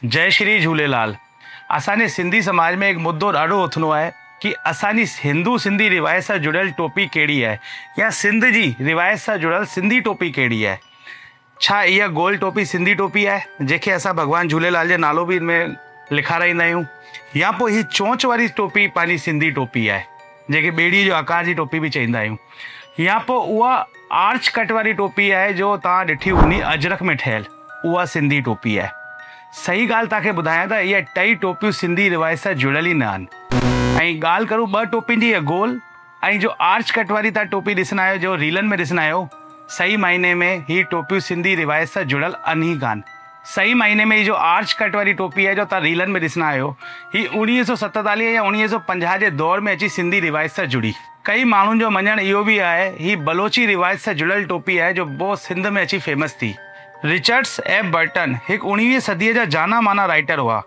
جئي شري جهوليلال اسان جي سنڌي سماج ۾ هڪ مدو ڏاڍو اٿندو آهي ڪي اسان جي هندو سنڌي روايت سان جڙيل ٽوپي ڪهڙي آهي يا سنڌ جي روايت سان جڙيل سنڌي ٽوپي ڪهڙي آهي ڇا اها گول ٽوپي سنڌي ٽوپي آهي جنهن کي اسان ڀڳوان جهوليلال جو نالو به ان ۾ لکارائيندا آهيون يا پوء هي چونچ واري ٽوپي پنهنجي سنڌي ٽوپي آهي جنهن کي ٻيڙي جو آڪار جي ٽوپي به چئيندا آهيون يا پوء اها آرچ ڪٽ واري ٽوپي آهي جو توهان ڏٺي هوندي اجرڪ ۾ ٺهيل اها سنڌي ٽوپي آهي. صحيح ڳالهه توهان کي ٻڌايان ته اهي ٽئي ٽوپيون سنڌي روايت سان جڙيل ئي نه آهن ۽ ڳالهه ڪرون ٻه ٽوپين جي اها گول ۽ جو آرچ ڪٽ واري توهان ٽوپي ڏسندا آهيو جو ريلن ۾ ڏسندا آهيو صحيح معني ۾ هي ٽوپيون سنڌي روايت سان جڙيل آهن ئي ڪانه. صحيح معني ۾ هي جو آرچ ڪٽ واري ٽوپي آهي جو توهان ريلن ۾ ڏسندا آهيو هي 1947 يا 1950 جي دور ۾ اچي سنڌي روايت سان جڙي. ڪئي ماڻهن جو مڃڻ اهو به آهي هي بلوچي روايت سان جڙيل ٽوپي آهي جو پوء سنڌ ۾ اچي فيمس ٿي. رچرڊس ايف برٽن هڪ اڻويهين صديء جا جانا مانا رائيٽر هئا.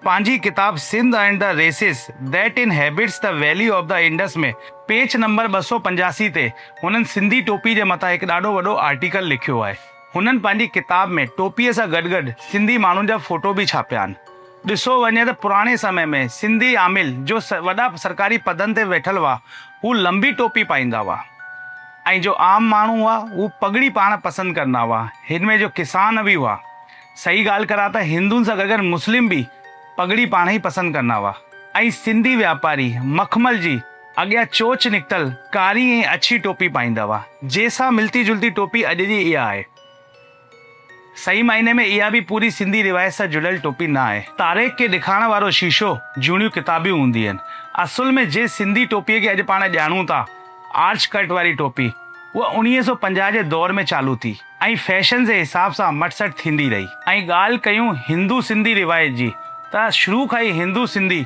پنهنجي ڪتاب Sindh and the races that inhabits the valley of the Indus ۾ page number 285 تي هنن سنڌي ٽوپي جي مٿان هڪ ڏاڍو وڏو آرٽيڪل لکيو آهي. هنن پنهنجي ڪتاب ۾ ٽوپيء سان گڏ گڏ سنڌي ماڻهن جا فوٽو به ڇاپيا آهن. ڏسو وڃي ته پراڻي سمي ۾ سنڌي عامل جو وڏا سرڪاري پدن تي ويٺل هئا، هو لنبي ٽوپي پائيندا هئا ۽ جو عام ماڻهو هئا، هو پڳڙي پائڻ پسند ڪندا هئا. هن ۾ جو ڪسان به هئا. صحيح ڳالهه ڪران ته هندن سان گڏ گڏ مسلم به پڳڙي پائڻ ئي پسند ڪندا هئا ۽ سنڌي واپاري مخمل جي اڳيان چوچ نڪتل ڪاري ۽ اڇي ٽوپي پائيندا هئا، جنهن سان ملتي جلتي ٽوپي اڄ جي اها آهي. صحيح معني ۾ اها به پوري سنڌي روايت سان جڙيل ٽوپي نه آهي. تاريخ کي ڏيکارڻ وارو شيشو جهونيون ڪتابيون هوندي آهن. اصل ۾ جنهن سنڌي ٽوپيء کي اڄ پاڻ ڄاڻون ٿا، آرچ ڪٽ واري ٽوپي، اها 1950 جي دور ۾ چالو ٿي ۽ فيشن جي حساب سان مٽ سٽ ٿيندي رهي. ۽ ڳالهه ڪيون هندو سنڌي روايت جي ته شروع کان ئي هندو سنڌي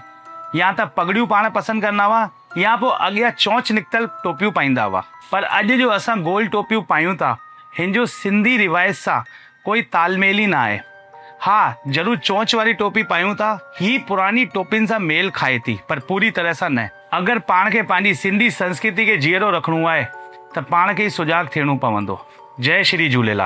يا ته پڳڙيون پائڻ پسند ڪندا هئا يا پوء اڳيان چونچ نڪتل ٽوپيون پائيندا هئا. پر اڄ جو اسان گول ٽوپيون پايون ٿا، هن جو سنڌي روايت سان ڪوئي تال ميل ئي نه آهي. ها ضرور چونچ واري ٽوپي پايون ٿا، هي پراڻي ٽوپين سان ميل کائي ٿي پر پوري طرح سان نه. اگر پاڻ کي پنهنجي سنڌي سنسڪرتي کي جيئرو رکڻو آهي ته پاڻ کي ئي سجاڳ ٿيڻو پوندو. جئي شري جهوليلال.